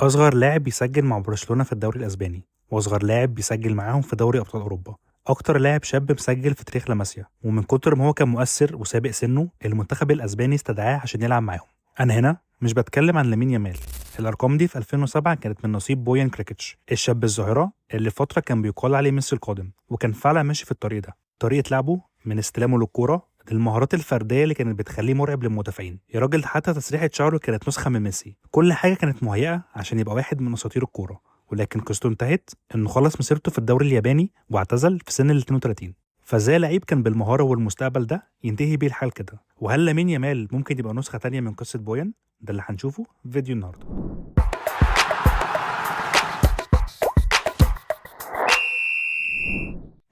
أصغر لاعب بيسجل مع برشلونة في الدوري الأسباني، وأصغر لاعب بيسجل معاهم في دوري أبطال أوروبا، أكتر لاعب شاب مسجل في تاريخ لاماسيا، ومن كتر ما هو كان مؤثر وسابق سنة المنتخب الأسباني استدعاه عشان يلعب معاهم. أنا هنا مش بتكلم عن لامين يامال، الأرقام دي في 2007 كانت من نصيب بويان كريكيتش، الشاب الظاهرة اللي فترة كان بيقال عليه ميسي القادم، وكان فعلا ماشي في الطريق ده. طريقة لعبه من استلامه للكورة للمهارات الفردية اللي كانت بتخليه مرعب للمدافعين، يا راجل حتى تسريحه شعره كانت نسخه من ميسي. كل حاجة كانت مهيئة عشان يبقى واحد من اساطير الكورة، ولكن قصته انتهت انه خلص مسيرته في الدوري الياباني واعتزل في سن ال 32. فازاي لعيب كان بالمهاره والمستقبل ده ينتهي بيه الحال كده؟ وهل لامين يامال ممكن يبقى نسخه تانية من قصة بويان؟ ده اللي هنشوفه في فيديو النهارده.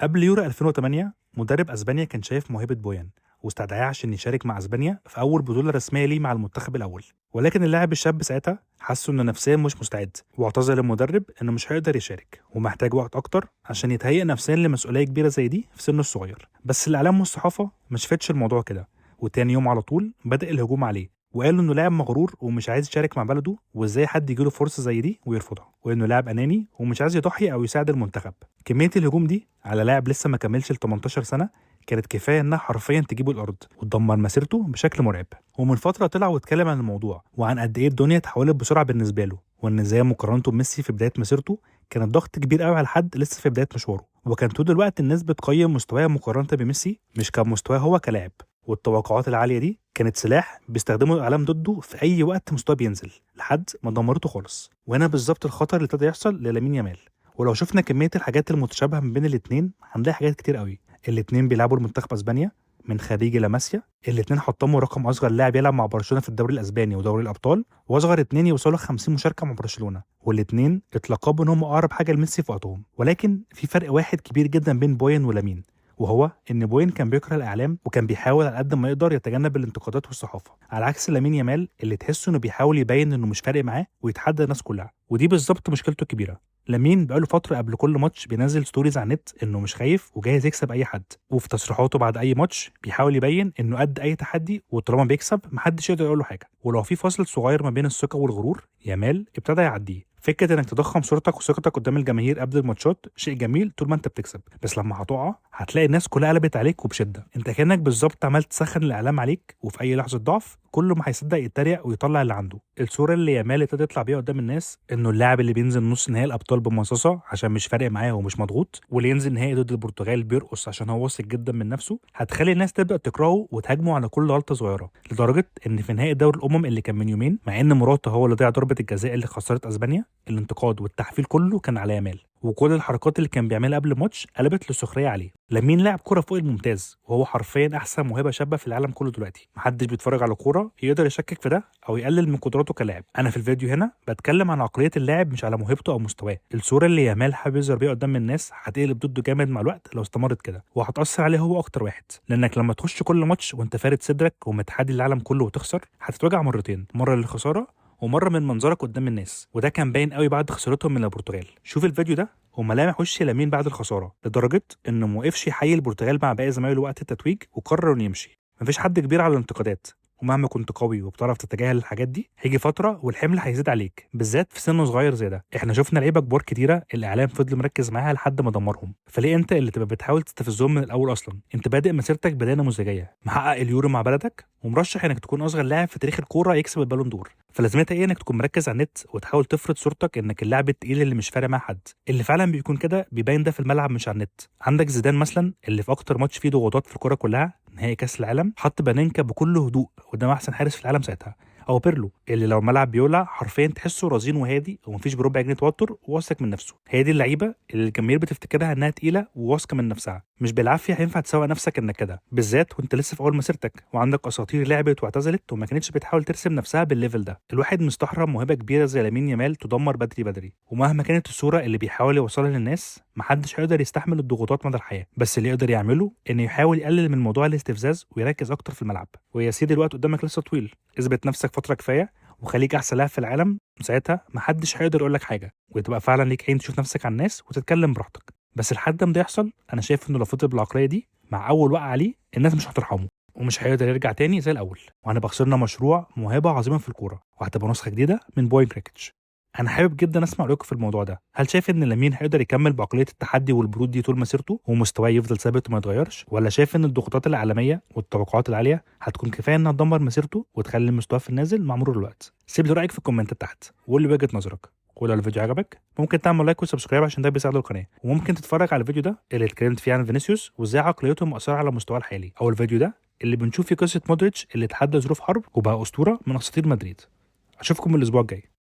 قبل يورو 2008 مدرب اسبانيا كان شايف موهبة بويان واستدعاه عشان يشارك مع اسبانيا في اول بطوله رسمية ليه مع المنتخب الاول، ولكن اللاعب الشاب ساعتها حس انه نفسيا مش مستعد، واعتذر للمدرب انه مش هيقدر يشارك ومحتاج وقت اكتر عشان يتهيأ نفسيا لمسؤوليه كبيرة زي دي في سنة الصغير. بس الاعلام والصحافة ما شافتش الموضوع كده، وتاني يوم على طول بدأ الهجوم عليه وقالوا انه لاعب مغرور ومش عايز يشارك مع بلده، وازاي حد يجيله فرصة زي دي ويرفضها، وانه لاعب اناني ومش عايز يضحي او يساعد المنتخب. كمية الهجوم دي على لاعب لسه ما كملش ال 18 سنة كانت كفاية انها حرفيا تجيبه الارض وتدمر مسيرته بشكل مرعب. ومن فترة طلع واتكلم عن الموضوع وعن قد ايه الدنيا اتحولت بسرعة بالنسبة له، وان ازاي مقارنته بميسي في بداية مسيرته كانت ضغط كبير قوي على حد لسه في بداية مشواره، وكان طول الوقت الناس بتقيم مستواه مقارنة بميسي مش كمستواه هو كلاعب. والتوقعات العالية دي كانت سلاح بيستخدمه الاعلام ضده في اي وقت مستواه بينزل لحد ما دمرته خالص. وهنا بالظبط الخطر اللي ابتدى يحصل للامين يامال. ولو شفنا كمية الحاجات المتشابهة ما بين الاثنين هنلاقي حاجات كتير قوي. الاثنين بيلعبوا لمنتخب اسبانيا من خريج لاماسيا، الاثنين حطموا رقم اصغر لاعب يلعب مع برشلونة في الدوري الاسباني ودوري الابطال، واصغر اثنين يوصلوا 50 مشاركة مع برشلونة، والاثنين اتلقبوا ان هم اقرب حاجة لميسي في وقتهم. ولكن في فرق واحد كبير جدا بين بويان ولامين، وهو ان بوين كان بيكره الاعلام وكان بيحاول على قد ما يقدر يتجنب الانتقادات والصحافة، على عكس لامين يامال اللي تحسه انه بيحاول يبين انه مش فارق معاه ويتحدى الناس كلها. ودي بالظبط مشكلته الكبيرة. لامين بقاله فترة قبل كل ماتش بينزل stories على النت انه مش خايف وجاهز يكسب اي حد، وفي تصريحاته بعد اي ماتش بيحاول يبين انه قد اي تحدي، وطالما بيكسب محدش يقدر يقول له حاجة. ولو في فاصل صغير ما بين الثقة والغرور يامال ابتدى يعديه. فكرة انك تضخم صورتك وثقتك قدام الجماهير قبل الماتشات شيء جميل طول ما انت بتكسب، بس لما هتقع هتلاقي الناس كلها قلبت عليك وبشدة. انت كانك بالظبط عمال تسخن الاعلام عليك، وفي اي لحظة ضعف كله ما هيصدق يتريق ويطلع اللي عنده. الصورة اللي يامال ابتدى يطلع بيها قدام الناس انه اللاعب اللي بينزل نص نهائي الابطال بمصاصه عشان مش فارق معاه ومش مضغوط، واللي ينزل نهائي ضد البرتغال بيرقص عشان هو واثق جدا من نفسه، هتخلي الناس تبدا تكرهه وتهاجمه على كل غلطه صغيرة. لدرجة ان في نهائي دوري الامم اللي كان من يومين، مع ان موراتا هو اللي ضيع ضربه الجزاء اللي خسرت اسبانيا، الانتقاد والتحفيل كله كان على يامال، وكل الحركات اللي كان بيعملها قبل الماتش قلبت لسخريه عليه. لامين لعب كورة فوق الممتاز، وهو حرفيا احسن موهبة شابه في العالم كله دلوقتي. محدش بيتفرج على كورة يقدر يشكك في ده او يقلل من قدراته كلاعب. انا في الفيديو هنا بتكلم عن عقلية اللاعب مش على موهبته او مستواه. الصورة اللي يامال حابب يظهر بيها قدام الناس هتقلب ضده جامد مع الوقت لو استمرت كده، وهتاثر عليه هو اكتر واحد، لانك لما تخش كل ماتش وانت فارد صدرك ومتحدي العالم كله وتخسر هتتوجع مرتين، مرة للخساره ومرة من منظرك قدام الناس. وده كان باين قوي بعد خسارتهم من البرتغال. شوف الفيديو ده وملامح وش لامين بعد الخسارة، لدرجة انه ما وقفش يحيي البرتغال مع باقي زمايله وقت التتويج وقرر انه يمشي. مفيش حد كبير على الانتقادات، ومهما كنت قوي وبتعرف تتجاهل الحاجات دي هيجي فترة والحمل هيزيد عليك، بالذات في سن صغير زي ده. احنا شفنا لعيبة كبار كتيرة الاعلام فضل مركز معاها لحد ما دمرهم، فليه انت اللي تبقى بتحاول تستفزهم من الاول اصلا؟ انت بادئ مسيرتك بداية نموذجيه، محقق اليورو مع بلدك، ومرشح انك تكون اصغر لاعب في تاريخ الكورة يكسب البالون دور، فلازمتها ايه انك تكون مركز على النت وتحاول تفرض صورتك انك اللاعب التقيل اللي مش فارق مع حد؟ اللي فعلا بيكون كده بيبين ده في الملعب مش على النت. عندك زيدان مثلا اللي في اكتر ماتش فيه ضغوطات في الكورة كلها، نهائي كاس العالم، حط بانينكا بكل هدوء قدام احسن حارس في العالم ساعتها، او بيرلو اللي لو الملعب بيولع حرفيا تحسه رزين وهادي ومفيش بربع جنيه توتر وواثق من نفسه. هي دي اللعيبة اللي الجماهير بتفتكرها انها تقيلة وواثقه من نفسها. مش بالعافية هينفع تسوق نفسك انك كده، بالذات وانت لسه في اول مسيرتك وعندك اساطير لعبت واعتزلت وما كانتش بتحاول ترسم نفسها بال level ده. الواحد مستحرم موهبة كبيرة زي لامين يامال تدمر بدري بدري، ومهما كانت الصورة اللي بيحاول يوصلها للناس محدش هيقدر يستحمل الضغوطات مدى الحياة. بس اللي يقدر يعمله انه يحاول يقلل من موضوع الاستفزاز ويركز اكتر في الملعب. ويا سيدي الوقت قدامك لسه طويل، اثبت نفسك فترة كفاية وخليك احسن لاعب في العالم، ساعتها محدش هيقدر يقول لك حاجة، وتبقى فعلا ليك عين تشوف نفسك على الناس وتتكلم براحتك. بس لحد ما ده يحصل انا شايف انه لو فضل بالعقليه دي مع اول وقعه عليه الناس مش هترحمه ومش هيقدر يرجع تاني زي الاول، وهنبقى خسرنا مشروع موهبة عظيمة في الكورة، وهتبقى نسخه جديدة من بوين كريكيتش. انا حابب جدا اسمع رايكم في الموضوع ده. هل شايف ان لامين هيقدر يكمل بعقلية التحدي والبرود دي طول مسيرته ومستواه يفضل ثابت وما يتغيرش، ولا شايف ان الضغوطات العالمية والتوقعات العالية هتكون كفاية انها تدمر مسيرته وتخلي مستواه في النازل مع مرور الوقت؟ سيب لي رايك في الكومنتات تحت وقول لي وجهه نظرك. ولو الفيديو عجبك ممكن تعمل like و subscribe عشان ده بيساعد القناة، وممكن تتفرج على الفيديو ده اللي اتكلمت فيه عن فينيسيوس وازاي عقليته مأثره على مستواه الحالي، او الفيديو ده اللي بنشوف فيه قصة مودريتش اللي اتحدى ظروف حرب وبقى اسطورة من اساطير مدريد. اشوفكم الاسبوع الجاي.